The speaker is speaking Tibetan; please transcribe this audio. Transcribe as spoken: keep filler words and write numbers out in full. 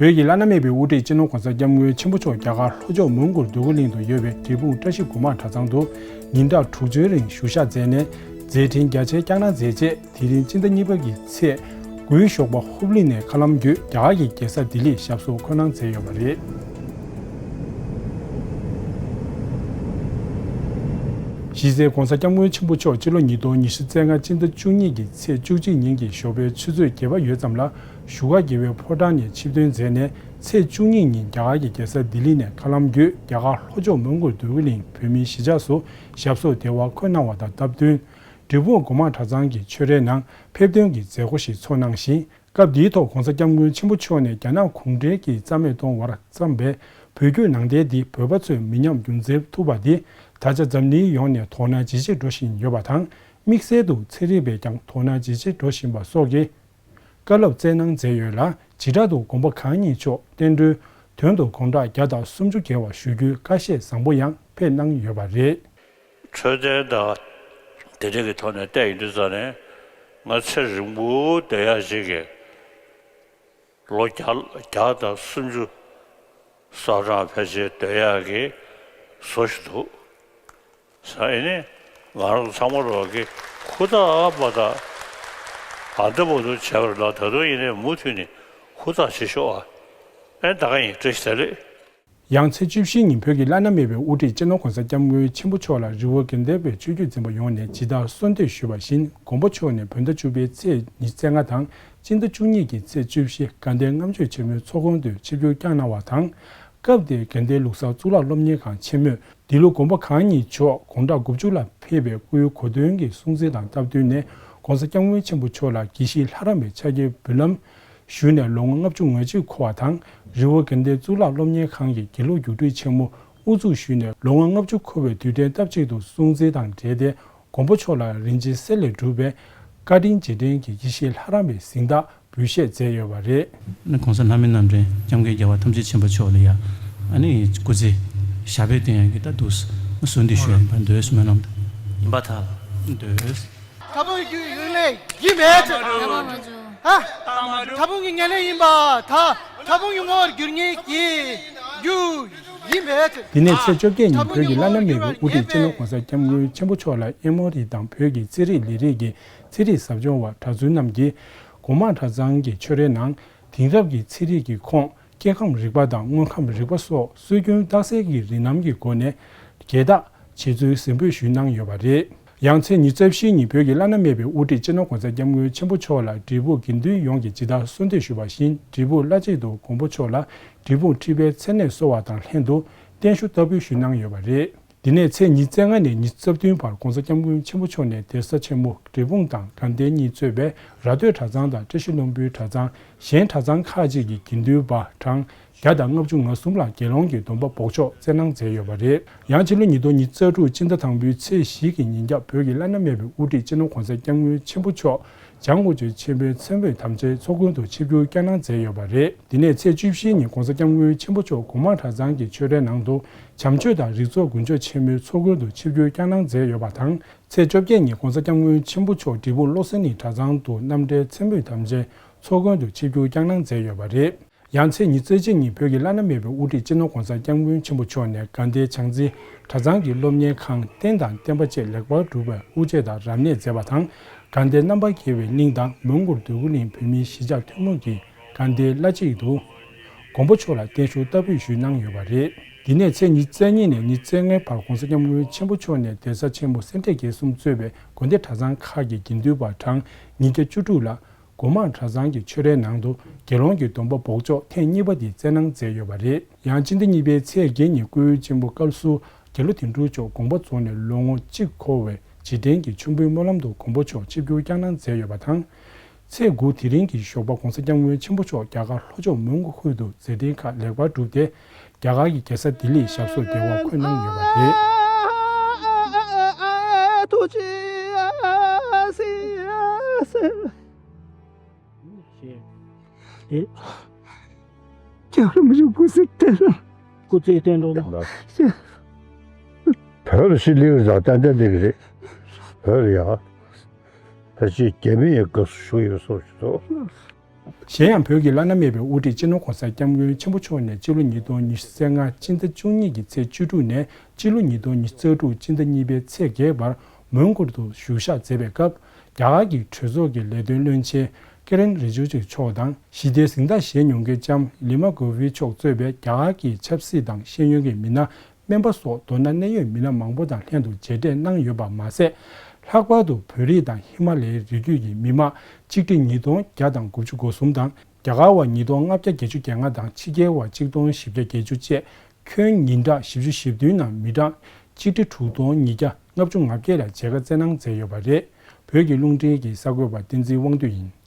བོད་ཀྱི་བླ་ན་མེད་པའི་དབུ་ཁྲིད་སྤྱི་ནོར་༧གོང་ས་༧སྐྱབས་མགོན་ཆེན་པོ་མཆོག་རྒྱ་གར་ལྷོ་ཕྱོགས་མོན་གྷོ་འདོད་རྒུ་གླིང་དུ་ཡོད་པའི་འབྲས་སྤུངས་བཀྲ་ཤིས་སྒོ་མང་གྲྭ་ཚང་དུ་ཉིན་གྲངས་དྲུག་ཅུའི་རིང་བཞུགས་ཞག་མཛད་ནས། མཛད་འཕྲིན་རྒྱ་ཆེའི་བསྐྱངས་གནང་མཛད་རྗེས། དེ་རིང་སྤྱི་ཟླ་གཉིས་པ་གི་ཚེས་དགུའི་ཞོགས་པ་ཧུབ་ལི་ནས་མཁའ་ལམ་བརྒྱུད་རྒྱ་གར་གྱི་རྒྱལ་ས་ལྡི་ལིར་ཞབས་སོར་འཁོད་གནང་མཛད་ཡོད་པ་རེད། གཞི་རྩའི་༧གོང་ས་༧སྐྱབས་མགོན་ཆེན་པོ་མཆོག་སྤྱི་ལོ་ཉིས་སྟོང་ཉི་ཤུ་རྩ་ལྔ་སྤྱི་ཟླ་བཅུ་གཉིས་ཀྱི་ཚེས་བཅུ་གཅིག་ཉིན་གྱི་ཞོགས་པའི་ཆུ་ཚོད་བརྒྱད་པ་ཡོལ་ཙམ་ལ་བཞུགས་སྒར་རྒྱལ་བའི་ཕོ་བྲང་ནས་ཆིབས་ཐོན་མཛད་ནས། ཚེས་བཅུ་གཉིས་ཉིན་རྒྱ་གར་གྱི་རྒྱལ་ས་ལྡི་ལི་ནས་མཁའ་ལམ་བརྒྱུད་རྒྱ་གར་ལྷོ་ཕྱོགས་མོན་གྷོ་འདོད་རྒུ་གླིང་བོད་མིའི་གཞིས་ཆགས་སུ་ཞབས་སོར་བདེ་བར་འཁོད་གནང་བ་དང་སྟབས་བསྟུན། འབྲས་སྤུངས་སྒོ་མང་གྲྭ་ཚང་གི་ཆོས་རའི་ནང་ཕེབས་ཐོན་གྱི་མཛད་སྒོ་ཞིག་ཚོགས་གནང་ཞིང་། སྐབས་འདིའི་ཐོག་༧གོང་ས་༧སྐྱབས་མགོན་ཆེན་པོ་མཆོག་ནས་རྒྱ་ནག་གུང་ཁྲན་གྱིས་རྩ་མེད་གཏོང་བར་བརྩམས་པའི་བོད་བརྒྱུད་ནང་བསྟན་འདི་བོད་པ་ཚོས་མི་ཉམས་རྒྱུན་འཛིན་ཐུབ་པ་འདི་ད་ཆ་འཛམ་གླིང་ཡོངས་ནས་དོ་སྣང་ཇེ་ཆེར་འགྲོ་བཞིན་ཡོད་པ་དང་། དམིགས་བསལ་དུ་ཚན་རིག་པས་ཀྱང་དོ་སྣང་ཇེ་ཆེར་འགྲོ་བཞིན་པ་སོགས་ཀྱི་བཀའ་སློབ་སྩལ་གནང་མཛད་ཡོད་ལ། བྱེ་བྲག་ཏུ་དགོན་པ་གང་ཉིད་མཆོག་བསྟན་འགྲོའི་དོན་དུ་དགོང་དག་བརྒྱ་དང་སུམ་ཅུ་བརྒལ་བ་བཞུགས་རྒྱུའི་བཀའ་བཤད་བཟང་པོ་ཡང་ཕེབས་གནང་ཡོད་པ་རེད། འཕྲོད་བསྟེན་དང་དེ་འབྲེལ་གྱི་ཐོག་ནས་བལྟས་ཡོང་དུས་ཙང་ནས་ང་ཚེ་རིང་པོ་སྡོད་ཡག་ཅིག་གི་ལོ་བརྒྱ་བརྒྱ་དང་སུམ་ཅུ་སོ་གྲངས་ཕལ་ཆེར་སྡོད་ཡག་གི་བཟོ་ཞིག་འདུག་ས་ཨེ་ནི་ང་རང་ཚང་མ་རོགས་ཀྱིས་ཧུར་ཐག་མ་ཐག་ཨ་འདི་མོ་འདུག་བྱས་པ་ལ་ད་དུང་ཡིན་ནའི་མུ་མཐུད་ནས་ཧུར་ཐག་བྱེད་ཤོག་ཨ། ཨེ་ད་ག་ཡིན་བཀྲ་ཤིས་བདེ་ལེགས། ཡང་ཚེས་བཅུ་བཞི་ཉིན་བོད་ཀྱི་བླ་ན་མེད་པའི་དབུ་ཁྲིད་སྤྱི་ནོར་༧གོང་ས་༧སྐྱབས་མགོན་ཆེན་པོ་མཆོག་ལ་རི་བོ་དགེ་ལྡན་པའི་ཆོས་བརྒྱུད་འཛིན་པ་ཡོངས་ནས་ཇི་ལྟར་གསོལ་འདེབས་ཞུས་པ་བཞིན། མགོན་པོ་མཆོག་ནས་བོད་ཟླ་བཅུ་པའི་ཚེས་ཉི་ཤུ་རྩ་ལྔ་དང་སྤྱི་ཟླ་བཅུ་གཉིས་ཀྱི་ཚེས་བཅུ་བཞི་དགའ་ལྡན་ལྔ་མཆོད་ཆེན་མོའི་ཚོགས་མགོན་དུ་ཆིབས་བསྒྱུར་བསྐྱངས་གནང་བ་དང་། སྐབས་དེའི་དགའ་ལྡན་ལུགས་གསར་གཙུག་ལག་སློབ་གཉེར་ཁང་ཆེན་མོས་འདི་ལོ་དགོན་པ་གང་ཉིད་མཆོག་དགུང་གྲངས་དགུ་བཅུ་ལ་ཕེབས་པའི་སྐུའི་གོ་སྟོན་གྱི་སྲུང་བརྩི་དང་སྟབས་བསྟུན་ནས། ༸གོང་ས་༸སྐྱབས་མགོན་ཆེན་པོ་མཆོག་ལ་དགེ་བཤེས་ལྷ་རམས་པའི་ཕྱག་འཁྱེར་འབུལ་ལམ་ཞུས་ནས་ལོ་ངོ་ལྔ་བཅུ་ང་གཅིག་འཁོར་བ་དང་། རི་བོ་དགེ་ལྡན་གཙུག་ལག་སློབ་གཉེར་ཁང་གི་དགེ་ལུགས་རྒྱུགས་སྤྲོད་ཆེན་མོ་དབུ་འཛུགས་ཞུས་ནས་ལོ་ངོ་ལྔ་བཅུ་འཁོར་བའི་དུས་དྲན་སྟབས་གཅིག་ཏུ་སྲུང་བརྩི་དང་འབྲེལ་ཏེ། མགོན་པོ་མཆོག་ལ་རིན་ཆེན་གསེར་ལས་གྲུབ་པའི་བཀའ་དྲིན་རྗེས་དྲན་གྱི་ཡེ་ཤེས་ལྷ་རམས་པའི་གཟེངས་རྟགས་འབུལ་བཞེས་མཛད་ཡོད་པ་རེད། ཨ་ནི་༸གོང་ས་ལྷ་མིའི་རྣམ་འདྲེན་༸སྐྱབས་མགོན་རྒྱལ་བ་ཐམས་ཅད་མཁྱེན་པ་མཆོག་ལ་ཡ། ཨ་ནི་སྐུ་ཚེ་ཞབས་པད་བརྟན་ཡག་གི་ད་འདུག་གསོལ་འདེབས་ཞུ་ཡ་ཡིན་པ་འདོད་སྨོན་ལམ་ཡིན་པ་ཐལ། འདོད། ད་བུ་གི་ངན་ལས་ཡིན་མེད། ཧ། ད་བུ་གི་ངན་ལས་ཡིན་པ་ད། ད་བུ་གི་ངོར་འགྱུར་ངེས་ཀྱི་རྒྱུ་ཡིན་མེད། དེ་ནས་ཚེས་བཅོ་བརྒྱད་ཉིན་བོད་ཀྱི་བླ་ན་མེད་པའི་དབུ་ཁྲིད་སྤྱི་ནོར་༸གོང་ས་༸སྐྱབས་མགོན་ཆེན་པོ་མཆོག་ལ་ཨེ་མོ་རི་དང་བོད་ཀྱི་རྩེད་རིགས་ལས་རིགས་ཀྱི་རྩེད་རིགས་ཟབ་སྦྱོང་བ་གྲྭ་བཙུན་རྣམས་ཀྱིས་སྒོ་མང་གྲྭ་ཚང་གི་ཆོས་རའི་ནང་དེང་རབས་ཀྱི་རྩེད་རིགས་ཀྱི་ཁོངས་སྐྱེ་ཁམས་རིག་པ་དང་དངོས་ཁམས་རིག་པ་སོགས་སྲོལ་རྒྱུན་རྟགས་གསལ་གྱི་རིགས་ལམ་གྱི་སྒོ་ནས་རྒྱས་བཏགས་བྱེད་ཚུལ་གཟེངས་འབུལ་ཞུས་གནང་ཡོད་པ་རེད། ཡང་ཚེས་ཉི་ཤུ་རྩ་བཞི་ཉིན་བོད་ཀྱི་བླ་ན་མེད་པའི་དབུ་ཁྲིད་སྤྱི་ནོར་༸གོང་ས་༸སྐྱབས་མགོན་ཆེན་པོ་མཆོག་ལ་འབྲས་སྤུངས་དགེ་འདུན་ཡོངས་ཀྱིས་ཇི་ལྟར་གསོལ་འདེབས་ཞུས་པ་བཞིན། འབྲས་སྤུངས་བླ་གཅིག་ཏུ་མགོན་པོ་མཆོག་ལ་འབྲས་སྤུངས་ཁྲི་པའི་མཚན་གནས་གསོལ་བ་དང་ལྷན་དུ་རྟེན་བཞུགས་བསྟར་འབུལ་ཞུས་གནང་ཡོད་པ་རེད། དེ་ནས་ཚེས་ཉི་ཤུ་རྩ་ལྔ་ནས་ཉི་ཤུ་རྩ་བདུན་བར་༸གོང་ས་༸སྐྱབས་མགོན་ཆེན་པོ་མཆོག་ནས་གདན་ས་ཆེན་མོ་འབྲས་སྤུངས་དང་དགའ་ལྡན་གཉིས་གཙོས་པའི་ར་སྟོད་གྲྭ་ཚང་དང་བཀྲ་ཤིས་ལྷུན་པོའི་གྲྭ་ཚང་། གཞན་གྲྭ་ཚང་ཁག་ཅིག་གི་དགེ་འདུན་པ་གྲངས་བརྒྱ་དང་ལྔ་བཅུ་ང་གསུམ་ལ་དགེ་སློང་གི་སྡོམ་པ་འབོགས་ཆོག་སྩལ་གནང་མཛད་ཡོད་པ་རེད། ཡང་ཕྱི་ལོ་ཉིས་སྟོང་ཉི་ཤུ་རྩ་དྲུག་སྤྱི་ཟླ་དང་པོའི་ཚེས་བཞི་གི་ཉིན་རྒྱབ་བོད་ཀྱི་བླ་ན་མེད་པའི་དབུ་ཁྲིད་སྤྱི་ནོར་༸གོང་ས་༸སྐྱབས་མགོན་ཆེན་པོ་མཆོག་བྱང་གོ་ཆོལ་ཆེན་པོའི་མཚན་བོད་དམ་ཅན་ཚོགས་མགོན་དུ་ཆིབས་བསྒྱུར་བསྐྱངས་གནང་མཛད་ཡོད་པ་རེད། དེ་ནས་ཚེས་བཅུ་བཞི་ཉིན་༸གོང་ས་༸སྐྱབས་མགོན་ཆེན་པོ་མཆོག་སྒོ་མང་གྲྭ་ཚང་གི་ཆོས་རའི་ནང་དུ་བྱམས་ཆོས་དང་རིག་ཚོགས་དགུ་མཆོད་ཆེན་མོའི་ཚོགས་མགོན་དུ་ཆིབས་བསྒྱུར་བསྐྱངས་གནང་མཛད་ཡོད་པ་དང་། ཚེས་བཅོ་བརྒྱད་ཉིན་༸གོང་ས་༸སྐྱབས་མགོན་ཆེན་པོ་མཆོག་འབྲས་སྤུངས་བློ་གསལ་གླིང་གྲྭ་ཚང་དུ་རྣམ་འདྲེན་མཚན་བོད་དམ་ཅན་ཚོགས་མགོན་དུ་ཆིབས་བསྒྱུར་བསྐྱངས་གནང་མཛད་ཡོད་པ་རེད། ཡང་ཚེས་ཉི་ཤུ་རྩ་གཅིག་ཉིན་བོད་ཀྱི་བླ་ན་མེད་པའི་དབུ་ཁྲིད་སྤྱི་ནོར་༸གོང་ས་༸སྐྱབས་མགོན་ཆེན་པོ་མཆོག་ནས་དགའ་ལྡན་བྱང་རྩེ་གྲྭ་ཚང་གི་སློབ་གཉེར་ཁང་རྟེན་དང་བརྟེན་པ་བཅས་ལེགས་པར་གྲུབ་པའི་དབུ་འབྱེད་དང་རབ་གནས་མཛད་པ་དང་། དགའ་ལྡན་རྣམ་པར་རྒྱལ་བའི་གླིང་དང་མོན་གྷོ་འདོད་རྒུ་གླིང་བོད་མིའི་གཞིས་ཆགས་ཐུན་མོང་གི་དགའ་ལྡན་བླ་གཅིག་ཏུ་མགོན་པོ་མཆོག་ལ་བརྟན་བཞུགས་བསྟར་འབུལ་ཞུས་གནང་ཡོད་པ་རེད། འདི་ནས་ཚེས་ཉི་ཤུ་རྩ་གཉིས་ནས་ཉི་ཤུ་རྩ་ལྔའི་བར་༸གོང་ས་༸སྐྱབས་མགོན་ཆེན་པོ་མཆོག་ནས་གདན་ས་ཆེན་མོ་སེ་འབྲས་དགེ་གསུམ་གཙོས་པའི་དགོན་སྡེ་གྲྭ་ཚང་ཁག་གི་དགེ་འདུན་པ་གྲངས་ཉིས་བརྒྱ་བཅུ་དྲུག་ལ་སྒོ་མང་གྲྭ་ཚང་གི་ཆོས་རའི་ནང་དུ་དགེ་སློང་གི་སྡོམ་པ་འབོགས་ཆོག་ཐེངས་གཉིས་པ་དེ་སྩལ་གནང་མཛད་ཡོད་པ་རེད། ཡང་སྤྱི་ཟླ་གཉིས་པའི་ཚེས་བརྒྱད་ཉིན་སྐུའི་གཅེན་པོ་བཀའ་ཟུར་དགེ་བློ་དོན་གྲུབ་མཆོག་དགོངས་པ་རྫོགས་ནས་ལོ་ངོ་གཅིག་འཁོར་བའི་རྗེས་དྲན་གྱི་མཆོད་འབུལ་སྨོན་ལམ་དུ་མགོན་པོ་མཆོག་ཆིབས་བསྒྱུར་བསྐྱངས་གནང་མཛད་ཡོད་པ་དང་། ཚེས་དགུ་དེ་རིང་གི་ཞོགས་པ་༸གོང་ས་༸སྐྱབས་མགོན་ཆེན་པོ་མཆོག་རྒྱ་གར་ལྷོ་ཕྱོགས་མོན་གྷོ་ཁུལ་དུ་མཛད་འཕྲིན་ཁག་ལེགས་པར་གྲུབ་སྟེ། རྒྱ་གར་གྱི་རྒྱལ་ས་ལྡི་ལིར་ཞབས་སོར་བདེ་བར་འཁོད་གནང་ཡོད་པ་རེད། རྒྱལ་བ་རིན་པོ་ཆེ་སྐུ་ཚེ་བརྟན་རོགས། སྐུ་ཚེ་བརྟན་རོགས། བོད་ལ་ཕྱི་ལིག་ར་ཏན་ཏན་འདི་གི་རེད། བོད་ལ་ཡ། ཕལ་ཆེར་རྒྱ་མི་ཡི་སྐབས་སུ་བཞུགས་ཡོད་སོགས་ཞུ་ཐུབ། གཞན་ཡང་བོད་ཀྱི་བླ་ན་མེད་པའི་དབུ་ཁྲིད་སྤྱི་ནོར་གོང་ས་སྐྱབས་མགོན་ཆེན་པོ་མཆོག་ནས་སྤྱི་ལོ་ཉིས་སྟོང་ཉི་ཤུ་རྩ་ལྔ་སྤྱི་ཟླ་བཅུ་གཉིས་ཀྱི་ཚེས་བཅུ་དྲུག་ནས་སྤྱི་ལོ་ཉིས་སྟོང་ཉི་ཤུ་རྩ་དྲུག་སྤྱི་ཟླ་གཉིས་པའི་ཚེས་བརྒྱད་བར་མོན་གྷོ་དུ་བཞུགས་ཞག་མཛད་པའི་སྐབས། རྒྱ་གར་གྱི་གྲོས་ཚོགས་ཀྱི་ལས་དོན་བློན་ཆེན་ཀི་རེན་རི་ཇི་ཇུ་མཆོག་དང་། ཞི་བདེའི་གཟེངས་རྟགས་བཞེས་མྱོང་མཁན་ལྕམ་ལི་མ་གོ་ཝི་མཆོག་གཙོས་པའི་རྒྱ་གར་གྱི་ཆབ་སྲིད་དང་ཤེས་ཡོན་གྱི་མི་སྣ། སྨན་པ་སོགས་མདོར་ན་གནད་ཡོད་མི་སྣ་མང་པོ་དང་ལྷན་དུ་མཇལ་འཕྲད་གནང་ཡོད་པ་མ་ཟད། ལྷག་པར་དུ་བོད་རིགས་དང་ཧི་མ་ལ་ཡའི་རི་རྒྱུད་ཀྱི་མི་མང་ཆིག་ཁྲི་ཉིས་སྟོང་བརྒྱ་དང་དགུ་བཅུ་གོ་གསུམ་དང་། རྒྱ་གར་བ་ཉིས་སྟོང་ལྔ་བརྒྱ་བརྒྱད་ཅུ་གྱ་ལྔ་དང་ཕྱི་རྒྱལ་བ་གཅིག་སྟོང་བཞི་བརྒྱ་བརྒྱད་ཅུ་བཅས་ཁྱོན་ཉིན་གྲངས་བཞི་བཅུ་ཞེ་བདུན་ནང་མི་གྲངས་ཆིག་ཁྲི་དྲུག་སྟོང་ཉིས་བརྒྱ་ལྔ་བཅུ་ང་བརྒྱད་ལ་མཇལ་ཁ་བསྩལ་གནང་མཛད་ཡོད་པ་རེད། བོད་ཀྱི་རླུང་འཕྲིན་གྱི་གསར་འགོད་པ་བསྟན་འཛིན་དབང་འདུས་ཡིན།